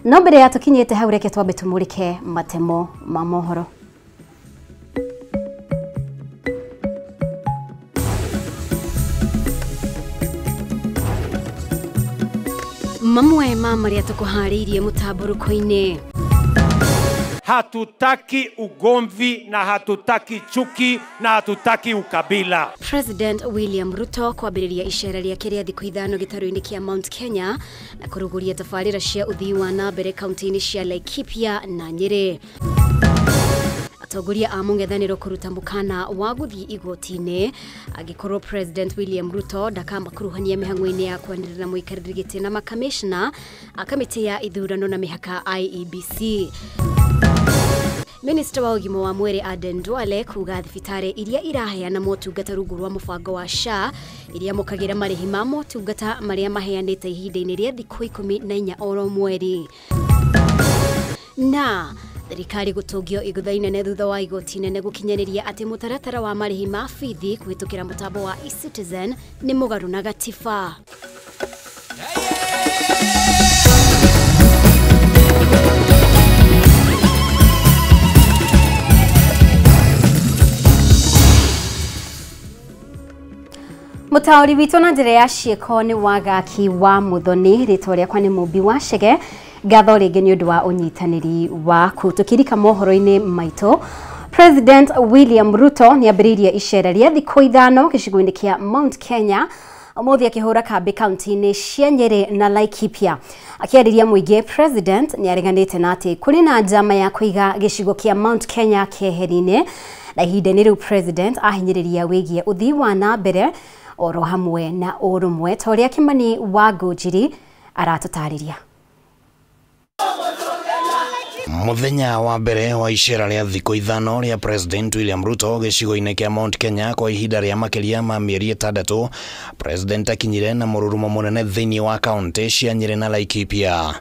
No mbere ya tukinyite hau reke twambe tumurike matemo ma mohoro. Mamwe ma maria tukuharĩirie mũtambũrũko-inĩ. Hatutaki ugomvi na hatutaki chuki na hatutaki ukabila. President William Ruto kwambĩrĩria icera rĩake rĩa thikũ 5 gĩtarũ-inĩ kĩa Mount Kenya na kũrũgũria tabarĩra cia ũthii wa na mbere kaunti-inĩ cia Laikipia na Nyĩrĩ. Atongoria a mũng'ethanĩro kũruta mũkana wa gũthiĩ igoti-inĩ angĩkorwo President William Ruto ndakamakuruhania mĩhang'o-inĩ ya kwanĩrĩra mũikarĩri gĩtĩ na makamishna a kamĩtĩ ya ithurano na mĩhaka IEBC. Minister wa ũgima wa mwĩrĩ Aden Duale kuga thibitarĩ iria iraheana motungata rungu rwa mũbango wa SHA iria mũkagĩra marĩhi ma motungata marĩa maheanĩte ihinda-inĩ rĩa thikũ 14 oro mweri. Na thirikari gũtũngio igũtha inene thutha wa igoti inene gũkinyanĩria atĩ mũtaratara wa marĩhi ma bithi kũhĩtũkĩra mũtambo wa eCitizen nĩ mũgarũ na gatiba. Mũtaũri witũ na njĩra ya ciĩko nĩ Wagaki wa Muthoni, rĩtwa rĩakwa nĩ Mũmbi wa Chege. Ngatho rĩngĩ nĩ ũndũ wa ũnyitanĩri waku. Tũkĩrika mohoro-inĩ maitũ, President William Ruto nĩ ambĩrĩirie icera rĩa thikũ 5 gĩcigo-inĩ kĩa Mount Kenya ũmũthĩ akĩhũra kambĩ kaunti-inĩ cia Nyĩrĩ na Laikipia. Akĩarĩria mũingĩ, President nĩ areganĩte na atĩ kũrĩ na njama ya kũiga gĩcigo kĩa Mount Kenya keheri-inĩ, na ihinda-inĩ rĩu President ahinyĩrĩria wĩgiĩ ũthii wa na mbere oro hamwe na ũrũmwe, ta ũrĩa Kimani wa Ngũnjiri aratũtarĩria. Muthenya wa mbere wa icera rĩa thikũ 5 rĩa President William Ruto gĩcigo-inĩ kĩa Mount Kenya kwa ihinda rĩa makĩria ma mĩeri 6, President akinyire na mũrurumo mũnene thĩinĩ wa kaunti cia Nyĩrĩ na Laikipia.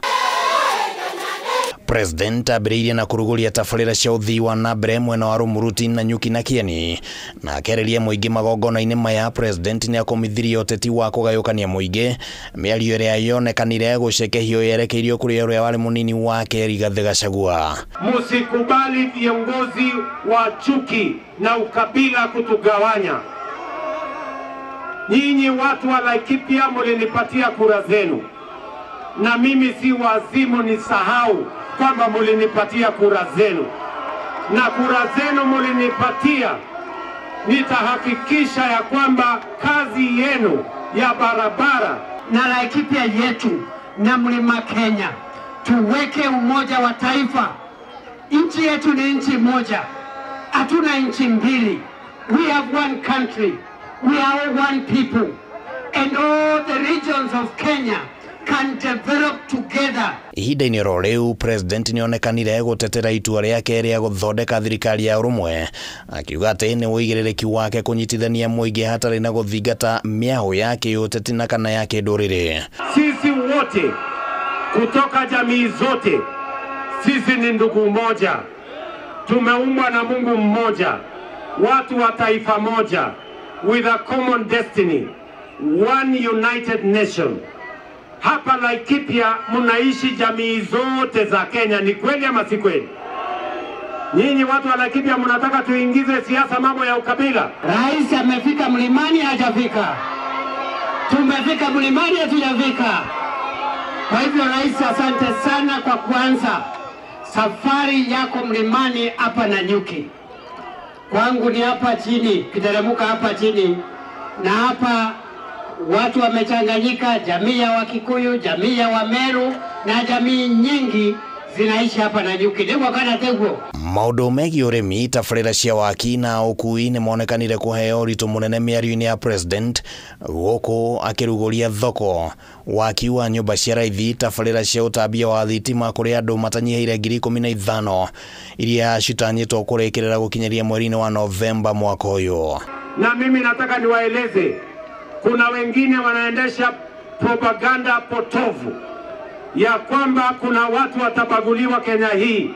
President ambĩrĩirie na kũrugũria tabarĩra cia ũthii wa na mbere mwena wa Rumuruti na Nyuki na Kieni, na akĩarĩria mũingĩ magongona-inĩ maya. President nĩ akũmithirie ũteti wa kũgayũkania mũingĩ, mĩario ĩrĩa yonekanire gũcekehio yerekeirio kũrĩ ũrĩa warĩ mũnini wake Rigathĩ Gachagua. Musikubali viongozi wa chuki na ukabila kutugawanya. Nyinyi watu wa Laikipia mulinipatia kura zenu, na mimi si wazimu nisahau kwamba mulinipatia kura zenu, na kura zenu mulinipatia, nitahakikisha ya kwamba kazi yenu ya barabara na Laikipia yetu na Mlima Kenya tuweke umoja wa taifa. Nchi yetu ni nchi moja, hatuna nchi mbili. We have one country, we are all one people, and all the regions of Kenya can develop together. Ihinda-inĩ oro rĩu, President nĩonekanire gũtetera itua rĩake rĩa gũthondeka thirikari ya ũrũmwe, akiuga atĩ nĩ ũigĩrĩrĩki wake kũnyitithania mũingĩ hatarĩ na gũthingata mĩahũ ya kĩũteti na kana ya kĩndũrĩrĩ. Sisi wote kutoka jamii zote, sisi ni ndugu moja, tumeumbwa na Mungu mmoja, watu wa taifa moja, with a common destiny, one united nation. Hapa Laikipia mnaishi jamii zote za Kenya, ni kweli ama si kweli? Nyinyi watu wa Laikipia mnataka tuingize siasa mambo ya ukabila? Rais amefika mlimani, hajafika. Tumefika mlimani, hatujafika. Kwa hivyo Rais, asante sana kwa kuanza safari yako mlimani hapa Nanyuki. Kwangu ni hapa chini, kiteremuka hapa chini, na hapa watu wamechanganyika, jamii ya Wakikuyu, jamii ya Wameru na jamii nyingi zinaishi hapa Nanyuki. Ndio kana teguo. Maũndũ megiĩ ũrĩmi, tabarĩra cia waki na ũkui nĩ monekanire kũheo ũritũ mũnene mĩario-inĩ ya President, gũkũ akĩrugũria thoko, waki wa nyũmba cia raithi, tabarĩra cia ũtambia wa thitima kũrĩ andũ matanyihĩire 15,000 iria citanyĩtwo kũrĩkĩrĩra gũkinyĩria mweri-inĩ wa Novemba mwaka ũyũ. Na mimi nataka niwaeleze, kuna wengine wanaendesha propaganda potovu ya kwamba kuna watu watabaguliwa Kenya hii.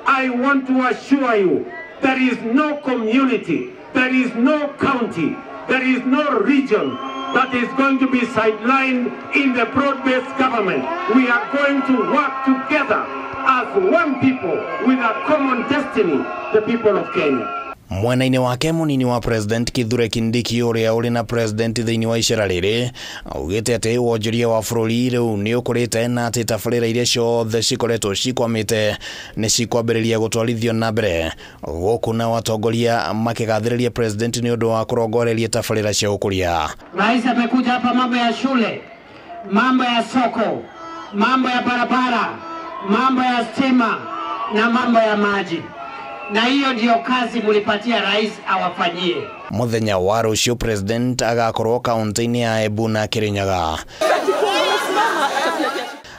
I want to assure you, there is no community, there is no county, there is no region that is going to be sidelined in the broad-based government. We are going to work together as one people with a common destiny, the people of Kenya. Mwena-inĩ wake mũnini wa President Kithure Kindiki ũrĩa ũrĩ na President thĩinĩ wa icera rĩrĩ augĩte atĩ wonjoria wa bũrũri rĩu nĩ ũkũrĩte na atĩ tabarĩra iria ciothe cikoretwo cikwamĩte nĩ cikwambĩrĩria gũtwarithio na mbere gũkũ nao atongoria makĩgathĩrĩria President nĩ ũndũ wa kũrongoreria tabarĩra cia ũkũria. Rais amekuja hapa mambo ya shule, mambo ya soko, mambo ya barabara, mambo ya stima na mambo ya maji. Na hiyo ndiyo kazi mulipatia rais awafanyie. Muthenya wa rũciũ President agakorwo kaunti-inĩ ya Embu na Kirinyaga.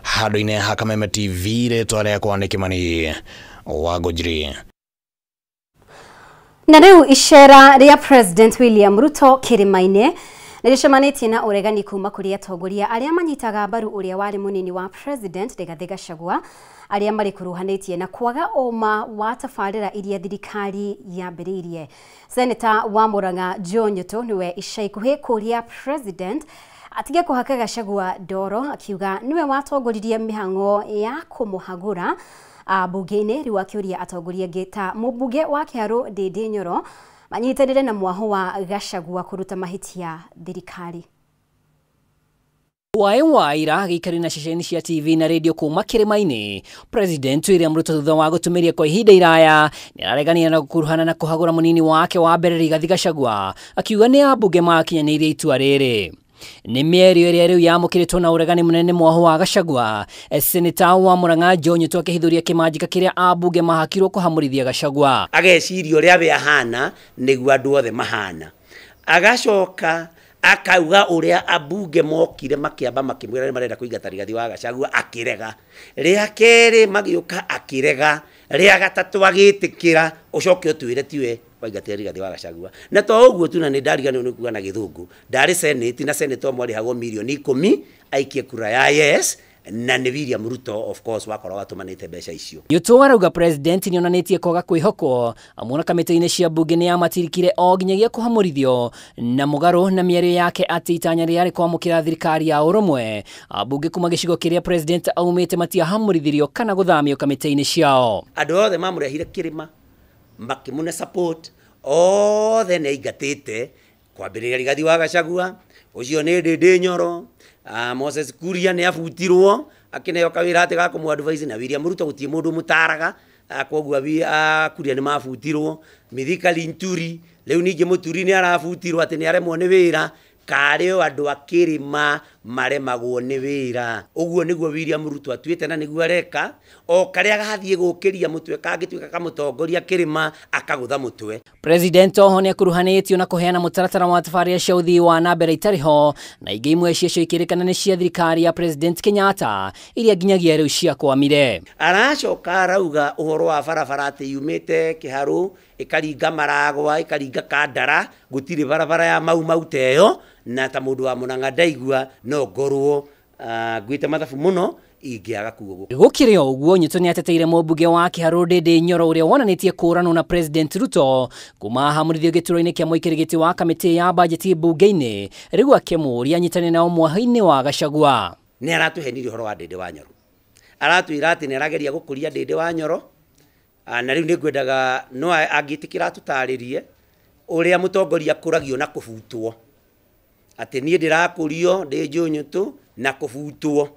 Handũ-inĩ ha Kameme TV, rĩtwa rĩakwa nĩ Kimani wa Ngũnjiri. Na rĩu icera rĩa President William Ruto kĩrĩma-inĩ nĩrĩcemanĩtie na ũregani kuma kũrĩ atongoria arĩa manyitaga mbaru ũrĩa warĩ mũnini wa President Rigathĩ Gachagua arĩa marĩkuruhanĩtie na kwaga ũma wa tabarĩra iria thirikari yambĩrĩirie. Seneta wa Murang'a Joe Nyutu nĩwe ica ikuhĩ kũria President atige kũhaka Gachagua ndoro akiuga nĩwe watongoririe mĩhang'o ya kũmũhagũra bunge-inĩ, rĩu akĩũria atongoria angĩ ta mũmbunge wa Kĩharũ Ndindi Nyoro manyitanĩre na mwaho wa Gachagua kũruta mahĩtia thirikari. Waĩ wa ira gĩikari na ceceni cia TV na radio kuma kĩrĩma-inĩ, President William Ruto thutha wa gũtũmĩria kwa ihinda iraya nĩarareganire na gũkuruhana na kũhagũra mũnini wake wa mbere Rigathĩ Gachagua akiuga nĩ ambunge makinyanĩirie itua rĩrĩ. Nĩ mĩario ĩrĩa rĩu yamũkĩrĩtwo na ũregani mũnene mwaho wa Gachagua. Seneta wa Murang'a Joe Nyutu akĩhithũria kĩmanjĩka kĩrĩa ambunge mahakirwo kũhamũrithia Gachagua. Ageciria ũrĩa we ahana nĩguo andũ othe mahana, agacoka akauga ũrĩa ambunge mokire makĩamba makĩmwĩra nĩ marenda kũingata Rigathĩ wa Gachagua akĩrega, rĩa kerĩ magĩũka akĩrega, rĩa gatatũ agĩtĩkĩra, ũcoke ũtwĩre tiwe waingatire Rigathĩ wa Gachagua. Na to ũguo tu, na nĩ ndariganĩrwo nĩ kuga na gĩthũngũ, ndarĩ Senate na Senate o mwarĩhagwo mirioni 10 aikie kura ya yes, na nĩ William Ruto of course wakorwo atũmanĩte mbeca icio. Nyutu arauga President nĩonanĩtie kwaga kwĩhokwo amuona kamĩtĩ-inĩ cia mbunge nĩ yamatirikire o nginyagia kũhamũrithio na mũgarũ na mĩario yake atĩ itanya rĩarĩ kwamũkĩra thirikari ya ũrũmwe. Ambunge kuma gĩcigo kĩrĩa President aumĩte matiahamũrithirio kana gũthamio kamĩtĩ-inĩ ciao. Andũ othe mamũrehire kĩrĩma makĩmũne support othe nĩ aingatĩte kwambĩrĩria Rigathĩ wa Gachagua, ũcio nĩ Ndindi Nyoro, Moses Kuria nĩ abutirwo akĩneo kawĩra atĩ ga kũmũ advise, na William Ruto gũtirĩ mũndũ mũtaraga, koguo Kuria nĩ mabutirwo, Mithika Linturi rĩu ningĩ Mũturi nĩ arabutirwo atĩ nĩ aremwo nĩ wĩra, karĩ o andũ a kĩrĩma maremagwo nĩ wĩra. Ũguo nĩguo William Ruto atuĩte na nĩguo areka, o karĩa gathiĩ gũkĩria mũtwe kangĩtuĩka kamũtongoria kĩrĩma akagũtha mũtwe. President oho nĩakuruhanĩtio na kũheana mũtaratara wa tabarĩra cia ũthii wa na mbere itarĩ ho na ingĩ imwe ciacio ikĩrĩkana nĩ cia thirikari ya President Kenyatta iria nginyagia rĩu ciakwamire. Aracoka arauga ũhoro wa barabara atĩ yumĩte Kĩharũ ĩkaringa Maragwa ĩkaringa Kandara, gũtirĩ barabara ya Mau Mau ta ĩyo, na ta mũndũ wa Murang'a ndaigua no ngorwo ngwĩte mathabu mũno ingĩaga kuga ũguo. Gũkĩrĩ o ũguo, Nyutu nĩateteire mũmbunge wa Kĩharũ Ndindi Nyoro ũrĩa wonanĩtie kũũranwo na President Ruto kuma ahamũrithio gĩturwa-inĩ kĩa mũikarĩri gĩtĩ wa kamĩtĩ ya bajeti mbunge-inĩ, rĩu akĩmũũria anyitane nao mwaho-inĩ wa Gachagua. Nĩ aratũhenirie ũhoro wa Ndindi wa Nyoro, aratwĩra atĩ nĩ arageria gũkũria Ndindi wa Nyoro, na rĩu nĩngwendaga no angĩtĩkĩra atũtarĩrie ũrĩa mũtongoria akũragio na kũbutwo, atĩ niĩ ndĩrakũrio ndĩ Joe Nyutu na kũbutwo,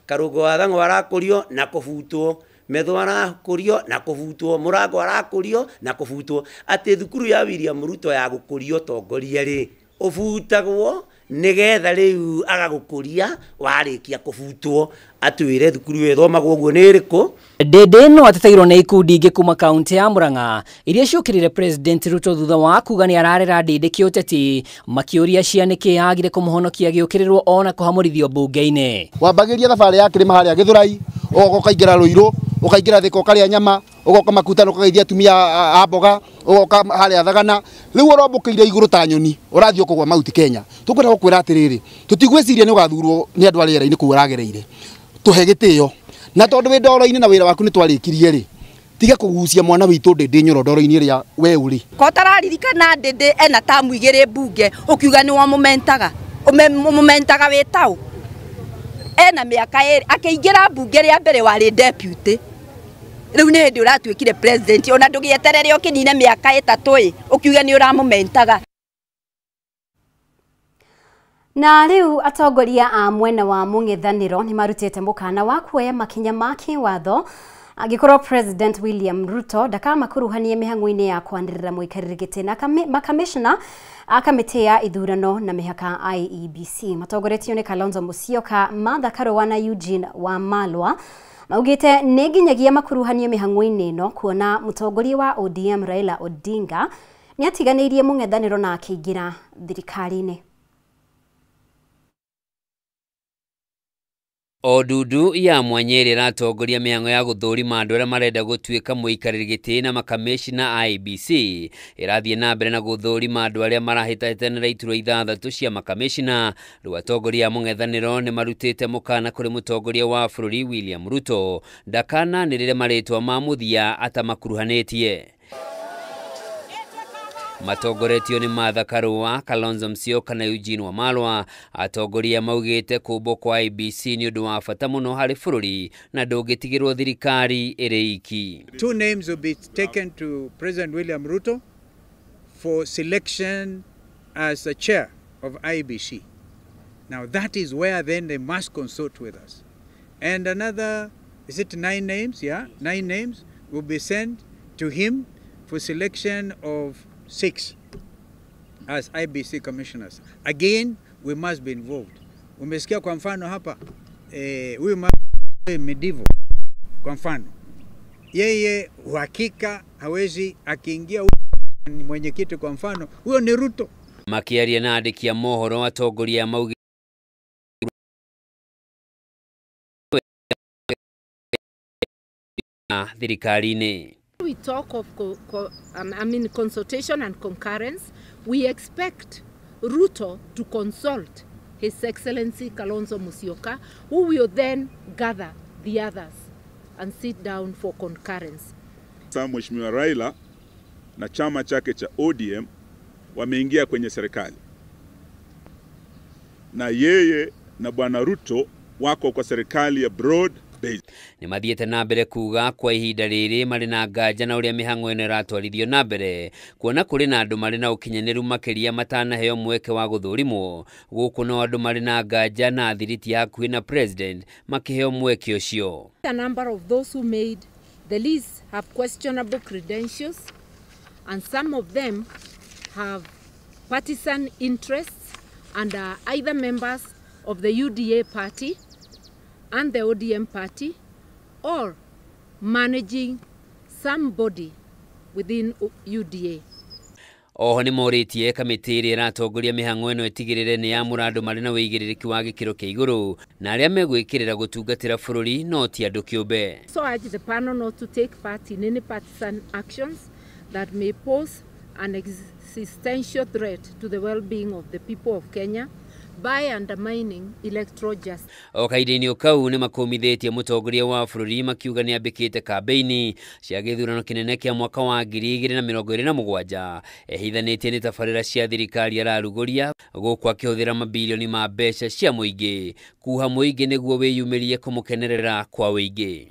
Karũngo wa Thang'wa arakũrio na kũbutwo, Metho arakũrio na kũbutwo, Mũrango arakũrio na kũbutwo, atĩ thukuru ya William Ruto ya gũkũria ũtongoria rĩ ũbutagwo nĩgetha rĩu agagũkũria warĩkia kũbutwo, atwĩre thukuru ĩyo ĩthomagwo ũguo nĩ ĩrĩkũ. Ndindi no ateteirwo nĩ ikundi ingĩ kuma kaunti ya Murang'a iria ciũkĩrĩire President Ruto thutha wa kuga nĩ ararera Ndindi kĩũteti, makĩũria cia nĩkĩ yagire kũmũhonokia agĩũkĩrĩrwo ona kũhamũrithio mbunge-inĩ. Wambagĩria thabarĩ ya kĩrĩma harĩa Gĩthũrai, ũgoka ũkaingĩra Rũirũ, ũkaingĩra Thika ũkarĩa nyama, ũgoka Makutano ũkageithia atumia a mboga, ũgoka harĩa Thagana, rĩu ũrombũkĩire igũrũ ta nyoni, ũrathiĩ ũkũgwa Mount Kenya. Tũkwenda gũkwĩra atĩrĩrĩ, tũtigwĩciria nĩ ũgathurwo nĩ andũ a rĩera-inĩ kũu ũragereire, tũhe gĩtĩo, na tondũ wĩ ndoro-inĩ na wĩra waku nĩ twarĩkirie rĩ, tiga kũgucia mwana witũ Ndindi Nyoro ndoro-inĩ ĩrĩa we ũrĩ. Ko ũtararirikana Ndindi ena tamu igĩrĩ mbunge ũkiuga nĩ wamũmentaga, Ũmũmentaga wĩ taũ. Ena mĩaka 2 akĩingĩra mbunge rĩa mbere warĩ deputy. Rĩu nĩ hĩndĩ ũratuĩkire president, ona ndũgĩeterere ũkĩnine mĩaka 3 ĩ ũkiuge nĩ ũramũmentaga. Na rĩu atongoria a mwena wa mũng'ethanĩro nĩ marutĩte mũkana wa kuoya makinya ma kĩwatho angĩkorwo President William Ruto ndakamakuruhanie mĩhang'o-inĩ ya kwanĩrĩra mũikarĩri gĩtĩ na makamishna a kamĩtĩ ya ithurano na mĩhaka IEBC. Matongoretio nĩ Kalonzo Musyoka, Martha Karua na Eugene Wamalwa maugĩte nĩ nginyagia makuruhanio mĩhang'o-inĩ ĩno kuona mũtongoria wa ODM Raila Odinga nĩ atiganĩirie mũng'ethanĩro na akĩingĩra thirikari-inĩ. O ndundu ya mwanya ĩrĩa ĩratongoria mĩhang'o ya gũthũrima andũ arĩa marenda gũtuĩka mũikarĩri gĩtĩ na makamishna IEBC ĩrathiĩ na mbere na gũthũrima andũ arĩa marahĩtahĩtanĩra iturwa 6 cia makamishna. Rĩu atongoria a mũng'ethanĩro nĩ marutĩte mũkana kũrĩ mũtongoria wa bũrũri William Ruto ndakananĩrĩre marĩtwa ma mũthia atamakuruhanĩtie. Matongoretio nĩ Martha Karua, Kalonzo Musyoka na Eugene Wamalwa. Atongoria maugĩte kũmbwo kwa IEBC nĩ ũndũ wa bata mũno harĩ bũrũri na ndũngĩtigĩrwo thirikari ĩrĩ iki. 2 names will be taken to President William Ruto for selection as the chair of IEBC. Now that is where then they must consult with us. And another, is it 9 names? Yeah, 9 names will be sent to him for selection of 6 as IBC commissioners. Again, we must be involved. Umesikia kwa mfano hapa huyu Medivo kwa mfano, yeye uhakika hawezi akiingia mwenyekiti kwa mfano, huyo ni Ruto. Makiaria na andĩki a mohoro atongoria maugi thirikari-inĩ. We talk of consultation and concurrence. We expect Ruto to consult His Excellency Kalonzo Musyoka, who will then gather the others and sit down for concurrence. Sasa Mheshimiwa Raila na chama chake cha ODM wameingia kwenye serikali, na yeye na Bwana Ruto wako kwa serikali ya broad base. Nĩ mathiĩte na mbere kuga kwa ihinda rĩrĩ marĩ na nganja na ũrĩa mĩhang'o ĩno ĩratwarithio na mbere, kuona kũrĩ na andũ marĩ na ũkinyanĩru makĩria matanaheo mweke wa gũthũrimwo. Gũkũ no andũ marĩ na nganja na athiriti hakuhĩ na president makĩheo mweke ũcio. A number of those who made the list have questionable credentials, and some of them have partisan interests and are either members of the UDA party and the ODM party, or managing somebody within UDA. Oho nĩ morĩtie kamĩtĩ ĩrĩa ĩratongoria mĩhang'o ĩno ĩtigĩrĩre nĩ yamũra andũ marĩ na wĩigĩrĩrĩki wa gĩkĩro kĩa igũrũ na arĩa megwĩkĩrĩra gũtungatĩra bũrũri no ti andũ kĩũmbe. So urge the panel not to take part in any partisan actions that may pose an existential threat to the well-being of the people of Kenya by undermining electoral justice. O kahinda-inĩ kau nĩ makũmithĩtie mũtongoria wa bũrũri makiuga nĩ ambĩkĩte kambĩini cia gĩthurano kĩnene kĩa mwaka wa 2027 ehithanĩtie nĩ tabarĩra cia thirikari ararugũria gũkũ akĩhũthĩra mabilioni ma mbeca cia mũingĩ kuha mũingĩ nĩguo wĩyumĩrie kũmũkenerera kwa wĩingĩ.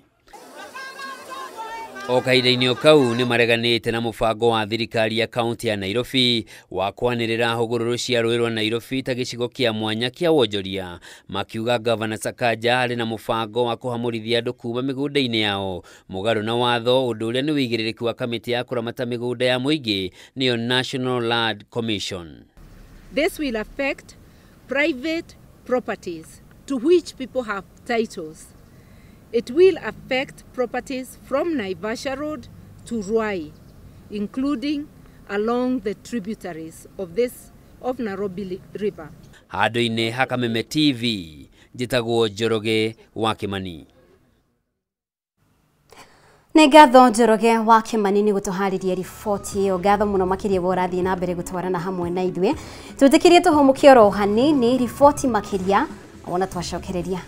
O kahinda-inĩ kau nĩ mareganĩte na mũbango wa thirikari ya kaunti ya Nairobi wa kwanĩrĩra hũgũrũrũ cia rũĩ rwa Nairobi ta gĩcigo kĩa mwanya kĩa wonjoria, makiuga Gavana Sakaja arĩ na mũbango wa kũhamũrithia andũ kuma mĩgũnda-inĩ yao mũgarũ na watho, ũndũ ũrĩa nĩ wĩigĩrĩrĩki wa kamĩtĩ ya kũramata mĩgũnda ya mũingĩ nĩyo National Land Commission. This will affect private properties to which people have titles. It will affect properties from Naivasha Road to Ruai, including along the tributaries of this of Nairobi River. Handũ-inĩ ha Kameme TV, njĩtagwo Njoroge wa Kimani. Nĩ ngatho Njoroge wa Kimani nĩ gũtũharĩria riboti ĩyo. Ngatho mũno makĩria we ũrathiĩ na mbere gũtwarana hamwe na ithuĩ. Twĩtĩkĩrie tũhũmũke oro hanini, riboti makĩria wona twacokereria.